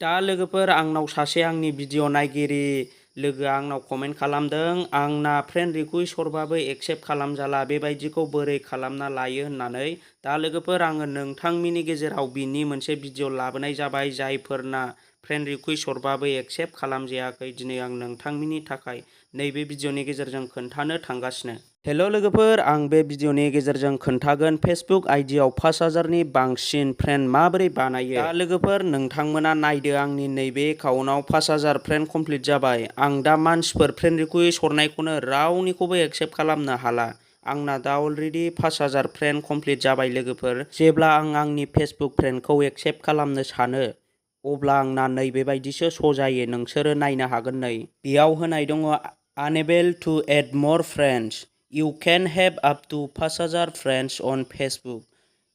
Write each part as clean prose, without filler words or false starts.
दा लोगोफोर आंनाव सासे आंनि भिडिअ नायगिरि लोगोआ आंनाव कमेन्ट खालामदों आंना फ्रेन्ड रिकुवेस्ट हरबाबो एक्सेप्ट खालामजाला बेबायदिखौ बोरै खालामना लायो होननानै। दा लोगोफोर आङो नोंथांमोननि गेजेराव बिनि मोनसे भिडिअ लाबोनाय जाबाय जायफोरना फ्रेन्ड रिकुवेस्ट हरबाबो एक्सेप्ट खालामजायाखै। दिनै आं नोंथांमोननि थाखाय नैबे भिडिअनि गेजेरजों खोन्थानो थांगासिनो। हेल' लोगोफोर, आं बे भिडिअनि गेजेरजों खोन्थागोन फेसबुक आइडियाव 5000नि बांसिन फ्रेन्ड माबोरै बानायो। दा लोगोफोर नोंथांमोना नायदो आंनि नैबे एकाउन्टआव 5000 फ्रेन्ड कमप्लिट जाबाय। आं दा मानसिफोर फ्रेन्ड रिकुवेस्ट हरनायखौनो रावनिखौबो एक्सेप्ट खालामनो हाला। आंना दा अलरेडि 5000 फ्रेन्ड कमप्लिट जाबाय लोगोफोर। जेब्ला आं आंनि फेसबुक फ्रेन्डखौ एक्सेप्ट खालामनो सानो अब्ला आंना नैबेबायदिसो श' जायो। नोंसोरो नायनो हागोन नै बेयाव होनाय दङ unable to add more friends. You can have up to 5000 friends on Facebook.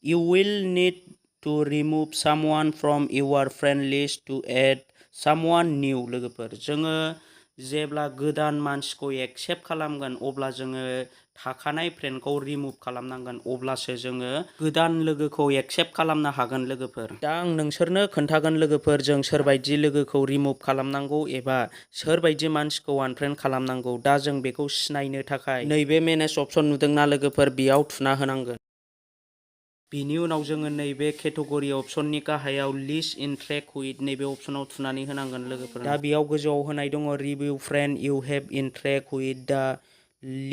You will need to remove someone from your friend list to add someone new. लोगोफोर जोङो जेब्ला गोदान मानसिखौ एक्सेप्ट खालामगोन अब्ला जोङो थाखानाय फ्रेन्डखौ रिमुभ खालामनांगोन अब्लासो जोङो गोदान लोगोखौ एक्सेप्ट खालामनो हागोन लोगोफोर। दा आं नोंसोरनो खोन्थागोन लोगोफोर जों सोरबायदि लोगोखौ रिमुभ खालामनांगौ एबा सोरबायदि मानसिखौ आनफ्रेन्ड खालामनांगौ। दा जों बेखौ सिनायनो थाखाय नैबे मेनेज अप्शन नुदोंना लोगोफोर बेयाव थुना होनांगोन। बिनि उनाव जोङो नैबे केटेगरि अप्शननि गाहायाव लिस्ट इन ट्रेक उइथ नैबे अप्शनाव थुनानै होनांगोन लोगोफोर। दा बेयाव गोजौआव होनाय दङ review friend you have in track with the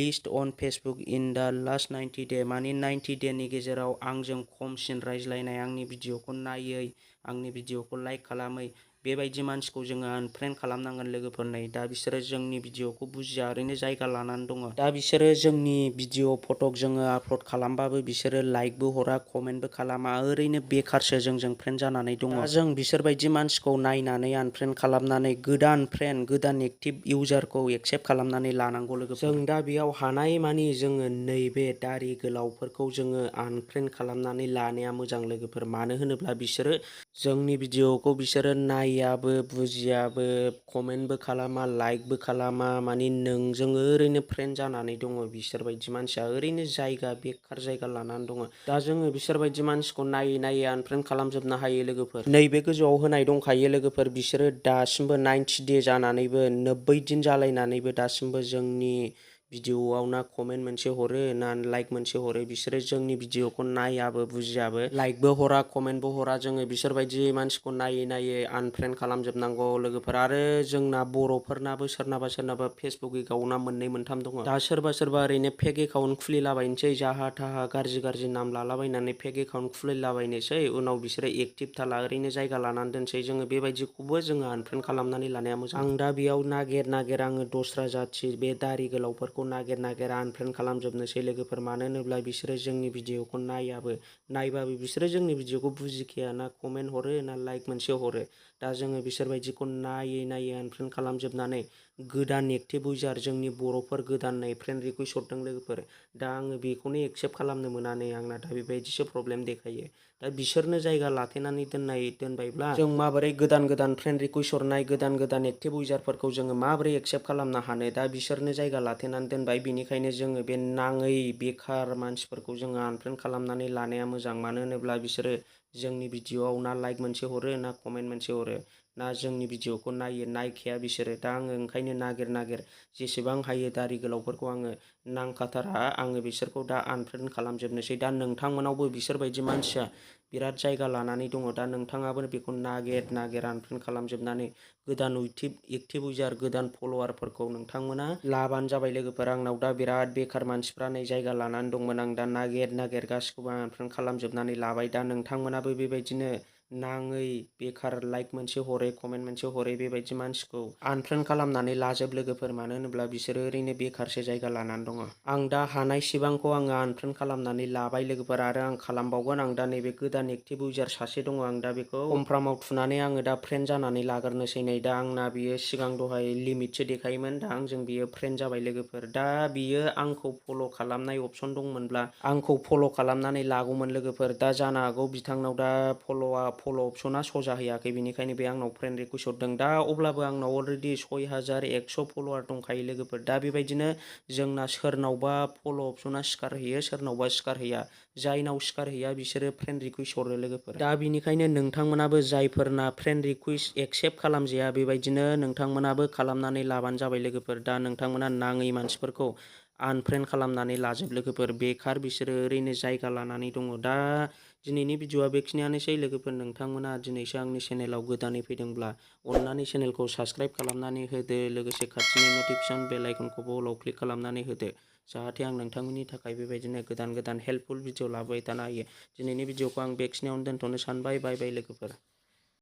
list on Facebook in the last 90 day. माने 90 डेनि गेजेराव आंजों खमसिन रायज्लायनाय, आंनि भिडिअखौ नायै, आंनि भिडिअखौ लाइक खालामै बेबायदि मानसिखौ जोङो आनफ्रेन्ड खालामनांगोन लोगोफोर। नै दा बिसोरो जोंनि भिडिअखौ बुजिया, ओरैनो जायगा लानानै दङ। दा बिसोरो जोंनि भिडिअ फटक जोङो आपलड खालामबाबो बिसोरो लाइकबो हरा, कमेन्टबो खालामा, ओरैनो बेखारसो जोंजों फ्रेन्ड जानानै दङ। दा जों बिसोरबायदि मानसिखौ नायनानै आनफ्रेन्ड खालामनानै गोदान फ्रेन्ड, गोदान एक्टिभ इउजारखौ एक्सेप्ट खालामनानै लानांगौ लोगोफोर। जों दा बेयाव हानाय मानि जोङो नैबे दारि गोलावफोरखौ जोङो आनफ्रेन्ड खालामनानै लानाया मोजां लोगोफोर। मानो होनोब्ला बिसोरो जोंनि भिडिअखौ बिसोरो नायाबो, बुजियाबो, कमेन्टबो खालामा, लाइकबो खालामा, माने नोंजों ओरैनो फ्रेन्ड जानानै दङ। बिसोरबायदि मानसिया ओरैनो जायगा, बेखार जायगा लानानै दङ। दा जोङो बिसोरबायदि मानसिखौ नायै नायै आनफ्रेन्ड खालामजोबनो हायो लोगोफोर। नैबे गोजौआव होनाय दंखायो लोगोफोर बिसोरो दासिमबो 90 डे जानानैबो 90 दिन जालायनानैबो दासिमबो जोंनि भिडिअआव ना कमेन्ट मोनसे हरो ना लाइक मोनसे हरो। बिसोरो जोंनि भिडिअखौ नायाबो, बुजियाबो, लाइकबो हरा, कमेन्टबो हरा। जोङो बिसोरबायदि मानसिखौ नायै नायै आनफ्रेन्ड खालामजोबनांगौ लोगोफोर। आरो जोंना बर'फोरनाबो सोरनाबा सोरनाबा फेसबुक एकाउन्टआ मोननै मोनथाम दङ। दा सोरबा सोरबा ओरैनो फेक एकाउन्ट खुलिलाबायनोसै, जाहा थाहा गाज्रि गाज्रि नाम लालाबायनानै फेक एकाउन्ट खुलिलाबायनोसै, उनाव बिसोरो एक्टिभ थाला, ओरैनो जायगा लानानै दोनसै। जोङो बेबायदिखौबो जोङो आनफ्रेन्ड खालामनानै लानाया मोजां। आं दा बेयाव नागिर नागिर आङो दस्रा जाथि बे दारि गोलावफोरखौ नागिर नागिर आनफ्रेन्ड खालामजोबनोसै लोगोफोर। मानो होनोब्ला बिसोरो जोंनि भिडिअखौ नायाबो, नायबाबो बिसोरो जोंनि भिडिअखौ बुजिखाया, ना कमेन्ट हरो ना लाइक मोनसे हरो। दा जोङो बिसोरबायदिखौ नायै नायै आनफ्रेन्ड खालामजोबनानै गोदान एक्टिभ इउजार जोंनि बर'फोर गोदानै फ्रेन्ड रिकुवेस्ट हरदों लोगोफोर। दा आङो बेखौनो एक्सेप्ट खालामनो मोनानै आंना दा बेबायदिसो प्रब्लेम देखायो। दा बिसोरनो जायगा लाथेनानै दोनबायब्ला जों माबोरै गोदान गोदान फ्रेन्ड रिकुवेस्ट हरनाय, गोदान गोदान एक्टिभ इउजारफोरखौ जोङो माबोरै एक्सेप्ट खालामनो हानो। दा बिसोरनो जायगा लाथेनानै दोनबाय, बिनिखायनो जोङो बे नाङै बेखार मानसिफोरखौ जोङो आनफ्रेन्ड खालामनानै लानाया मोजां। मानो होनोब्ला बिसोरो जोंनि भिडिअआव ना लाइक मोनसे हरो ना कमेन्ट मोनसे हरो, ना जोंनि भिडिअखौ नायखाया बिसोरो। दा आङो ओंखायनो नागिर नागिर जेसेबां हायो दारि गोलावफोरखौ आङो नांखाथारा, आङो बिसोरखौ दा आनफ्रेन्ड खालामजोबनोसै। दा नोंथांमोनावबो बिसोरबायदि मानसिया बिराद जायगा लानानै दङ। दा नोंथाङाबो बेखौ नागिर नागिर आनफ्रेन्ड खालामजोबनानै गोदान एक्टिभ इउजार, गोदान फल'वारफोरखौ नोंथांमोना लाबानो जाबाय लोगोफोर। आंनाव दा बिराद बेखार मानसिफ्रा नै जायगा लानानै दंमोन, आं दा नागिर नागिर गासिखौबो आनफ्रेन्ड खालामजोबनानै लाबाय। दा नोंथांमोनाबो बेबायदिनो नाङै बेखार लाइक मोनसे हरै, कमेन्ट मोनसे हरै बेबायदि मानसिखौ आनफ्रेन्ड खालामनानै लाजोब लोगोफोर। मानो होनोब्ला बिसोरो ओरैनो बेखारसो जायगा लानानै दङ। आं दा हानाय सिबांखौ आङो आनफ्रेन्ड खालामनानै लाबाय लोगोफोर, आरो आं खालामबावगोन। आं दा नैबे गोदान एक्टिभ इउजार सासे दङ, आं दा बेखौ कनफार्माव थुनानै आङो दा फ्रेन्ड जानानै लाग्रोनोसै। नै दा आंना बियो सिगां दहाय लिमिटसो देखायोमोन, दा आंजों बियो फ्रेन्ड जाबाय लोगोफोर। दा बियो आंखौ फल' खालामनाय अपसन दंमोनब्ला आंखौ फल' खालामनानै लागौमोन लोगोफोर। दा जानो हागौ बिथांनाव दा फल' अपसना सजा हैयाखै बेनिखायनो बे आंनाव फ्रेन्ड रिकुवेस्ट हरदों। दा अब्लाबो आंनाव अलरेडि 6100 फल'वार दंखायो लोगोफोर। दा बेबायदिनो जोंना सोरनावबा फल' अपसना सिखार हैयो सोरनावबा सिखार हैया। जायनाव सिखार हैया बिसोरो फ्रेन्ड रिकुवेस्ट हरो लोगोफोर। दा बिनिखायनो नोंथांमोनाबो जायफोरना फ्रेन्ड रिकुवेस्ट एक्सेप्ट खालामजाया बेबायदिनो नोंथांमोनाबो खालामनानै लाबानो जाबाय लोगोफोर। दा नोंथांमोना नाङै मानसिफोरखौ आनफ्रेन्ड खालामनानै लाजोब लोगोफोर। बेखार बिसोरो ओरैनो जायगा लानानै दङ। दा दिनैनि भिडिअआ बेखिनियानोसै लोगोफोर। नोंथांमोना दिनैसो आंनि चेनेलाव गोदानै फैदोंब्ला अननानै चेनेलखौ साबस्क्राइब खालामनानै होदो। लोगोसे खाथिनि नटिफिकेसन बेल आइकनखौबो अलाव क्लिक खालामनानै होदो। जाहाथे आं नोंथांमोननि थाखाय बेबायदिनो गोदान हेल्पफुल भिडिअ लाबोबाय थानो हायो। दिनैनि भिडिअखौ आं बेखिनियावनो दोनथ'नो सानबाय। बाय बाय लोगोफोर।